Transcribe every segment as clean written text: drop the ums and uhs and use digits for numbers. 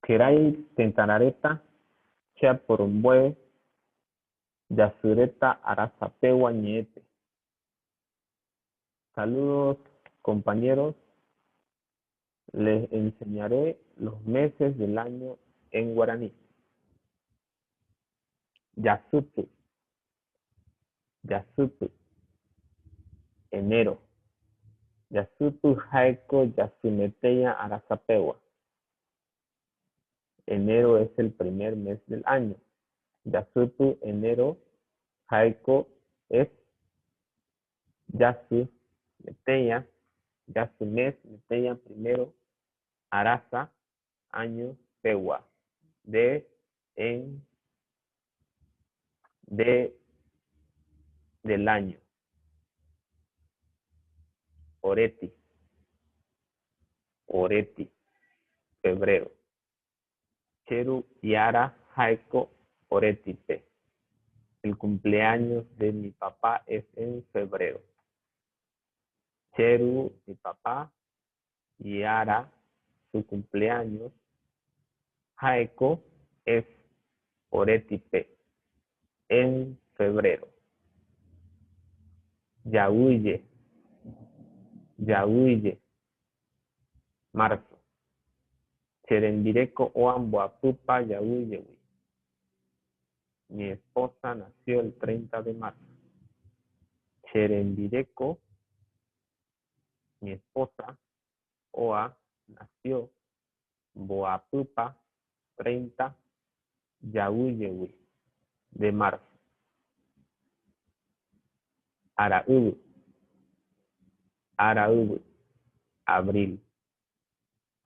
Kerai tetãrareta che aporombo'e jasyreta arasapegua ñe'ẽte. Saludos compañeros, les enseñaré los meses del año en guaraní. Jasýpy, jasýpy, enero. Jasýpy ha'éko jasymeteĩa arasapegua. Enero es el primer mes del año. Jasýpy, enero, ha'éko es jasy meteĩa, jasy mes meteĩa primero, arasa, año pegua. De, en, de, del año. Oreti. Oreti. Febrero. Che ru hi'ára ha'éko oretipe. El cumpleaños de mi papá es en febrero. Che ru, mi papá, hi'ára, su cumpleaños, ha'éko, es, oretipe, en febrero. Jaguyje, jaguyje, marzo. Che rembireko oa mboapýpa jaguyjégui. Mi esposa nació el 30 de marzo. Che rembireko, mi esposa, oa, nació, mboapýpa, 30, jaguyjégui, de marzo. Ara'yvy, ara'yvy, abril.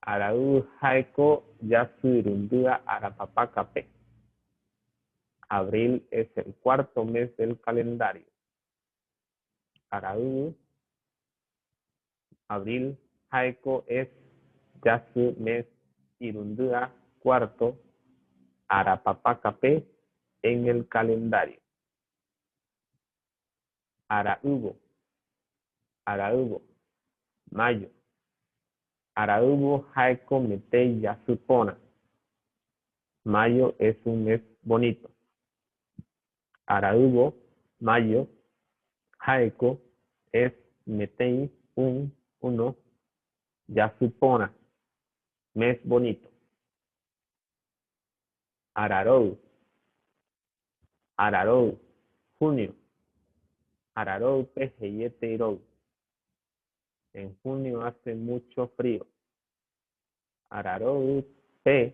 Ara'yvy ha'éko jasy irundýva arapapákape. Abril es el cuarto mes del calendario. Ara'yvy, abril, ha'éko es jasy mes irundýva cuarto arapapákape en el calendario. Ara'yvo, ara'yvo, mayo. Ara'yvo ha'éko metei jasy porã. Mayo es un mes bonito. Ara'yvo, mayo, ha'éko, es, metei, un, uno, jasy porã, mes bonito. Araro'y, araro'y, junio. Araro'ýpe he'iete iro'y. En junio hace mucho frío. Araro'ýpe,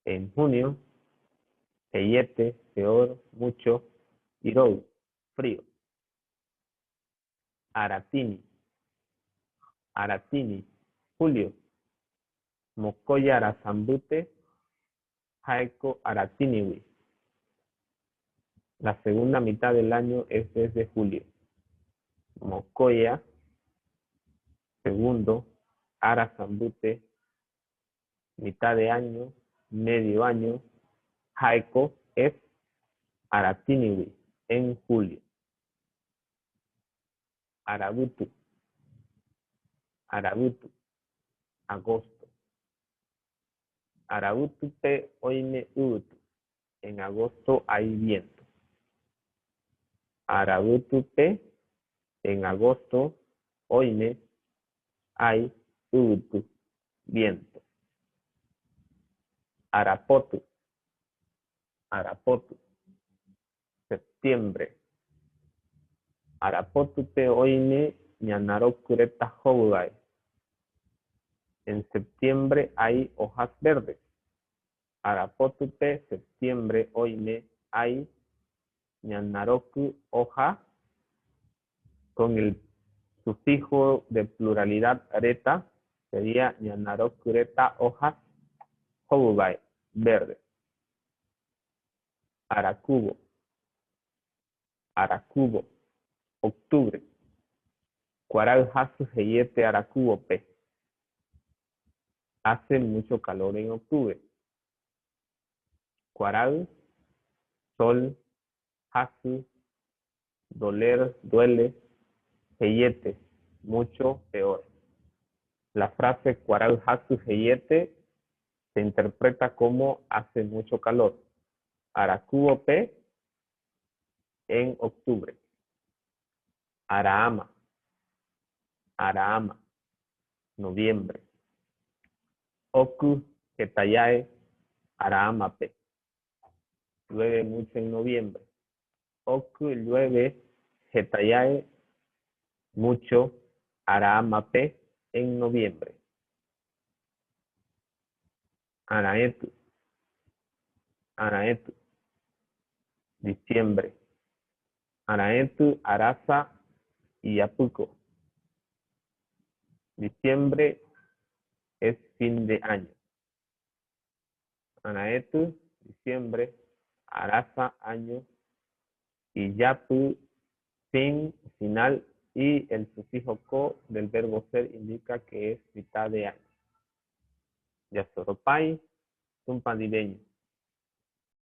en junio, he'iete, peor, mucho, iro'y, frío. Aratini, aratini, julio. Mokõi arasambýpe ha'éko aratinigui. La segunda mitad del año es desde julio. Mokõi, segundo, arasambýpe, mitad de año, medio año, ha'éko, es, aratinigui, en julio. Aravytu, aravytu, agosto. Aravytúpe oime yvytu. En agosto hay viento. Aravytúpe, en agosto, oime, hay, yvytu, viento. Arapoty, arapoty, septiembre. Arapotýpe oime ñanaroky reta hovyvai. En septiembre hay hojas verdes. Arapotýpe, septiembre, oime, hay, ñanaroky, hoja, con el sufijo de pluralidad reta, sería ñanaroky reta, hojas, hovyvai, verde. Arakuvo, arakuvo, octubre. Kuarahy hasy he'iete arakuvope. Hace mucho calor en octubre. Kuarahy, sol, hasy, doler, duele, he'iete, mucho peor. La frase kuarahy hasy he'iete Se interpreta como hace mucho calor. Arakuvope en octubre. Araama. Araama. Noviembre. Oku hetayae araamape. Llueve mucho en noviembre. Oku llueve hetayae mucho araamape en noviembre. Araetu. Araetu. Diciembre. Araetu, Arasa y Apuco. Diciembre es fin de año. Araetu, diciembre, Arasa, año, y Yapu, fin, final, y el sufijo ko del verbo ser indica que es mitad de año. Yasoropay, tumpadibeño.